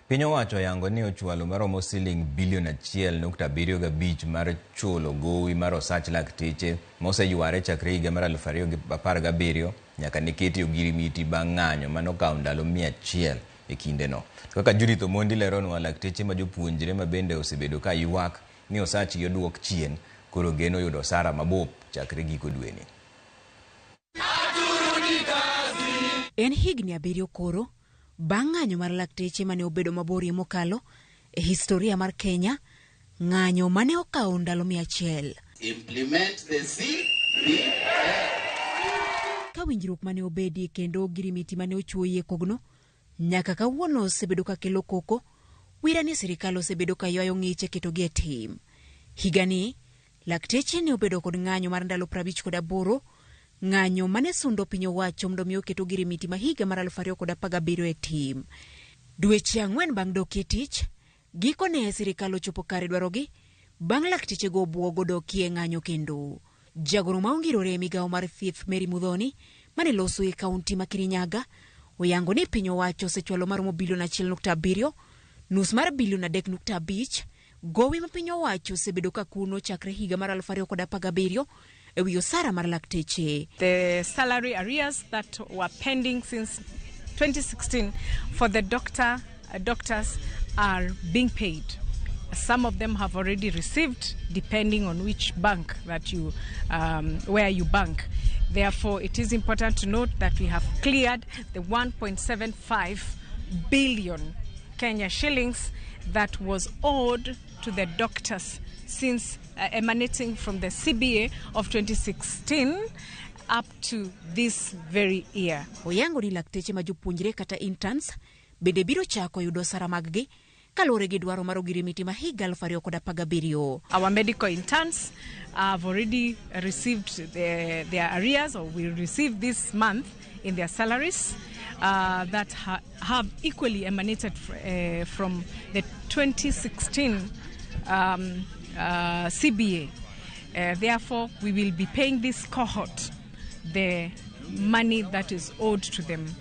Piny owacho oyango ni ochwalo maromo siling bilion 1.75 mar chulo gowi mar osach lakteche moseyware chakre higa mar 2017 nyaka ne kete ogirimiti bang' ng'anyo manokawo ndalo 100 e kindeno. Kaka Judith Omondi leronwa, lakteche ma jopuonjre ma bende osebedo ka ywak ni osachgi oduok chien koro geno yudo osara mabup chakre giko dweni. En higni 7 koro bang' ng'anyo mar lakteche mane obedo maborie mokalo e historia mar Kenya, ng'anyo mane okawo ndalo 100. Implement the CBA. Ka winjruok mane obedie kendo ogirimiti mane ochuoyie kogno nyaka kawuono osebedo ka kelo koko, wira ni sirikal osebedo ka ywayo ng'iche ketogi e tim. Higani, lakteche ne obedo kod ng'anyo mar ndalo 58, ng'anyo mane sundo piny owacho mondo mi oket ogirimiti ma higa mar 2017 e tim. Dweche 4 bang' dokie tich, gikone sirikal ochopo kare dwarogi bang' laktechego obuogo dokie ng'anyo kendo. Jagoro ma ongirore e migawo mar thieth Mary Muthoni mane loso e kaunti ma Kirinyaga oyango ni piny owacho osechwalo maromo bilion 1.7, nus mar bilion 3.5 gowi ma piny owacho osebedo ka kuno chakre higa mar 2017 e wi osara mar lakteche. The salary arrears that were pending since 2016 for the doctors are being paid. Some of them have already received, depending on which bank that you where you bank. Therefore, it is important to note that we have cleared the 1.75 billion Kenya shillings that was owed to the doctors since emanating from the CBA of 2016 up to this very year. Oyango ni lakteche ma jopuonjre kata interns bende biro chako yudo osara maggi kaluwore gi dwaro mar ogirimiti ma higa 2017. Our medical interns have already received their arrears, or will receive this month in their salaries, that have equally emanated from the 2016 CBA. Therefore, we will be paying this cohort the money that is owed to them,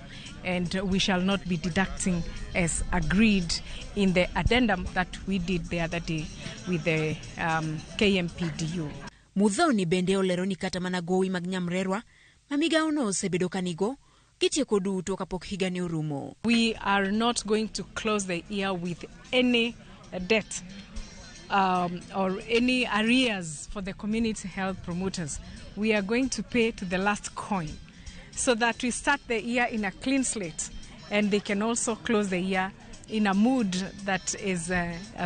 and we shall not be deducting as agreed in the addendum that we did the other day with the KMPDU. Muthoni bende olero ni kata mana gowi mag nyamrerwa ma migawono osebedo ka nigo gitieko duto kapok higani orumo. We are not going to close the year with any debt or any arrears for the community health promoters. We are going to pay to the last coin so that we start the year in a clean slate, and they can also close the year in a mood that is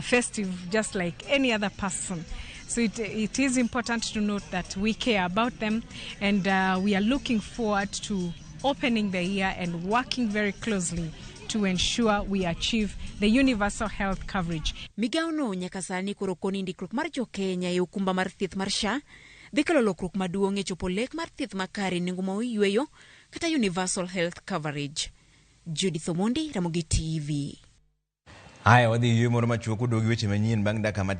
festive, just like any other person. So it is important to note that we care about them, and we are looking forward to opening the year and working very closely to ensure we achieve the universal health coverage. Migawono nyaka sani koro koni ndikruok mar jo Kenya e okumba mar thieth mar SHA dhi kelo lokruok maduong' e chopo lek mar thieth makare nengo ma oyweyo kata universal health coverage. Judith Omondi, Ramogi TV. Haya, wadhi yweyo moro machuok waduogo gi weche manyien bang' dakika matin.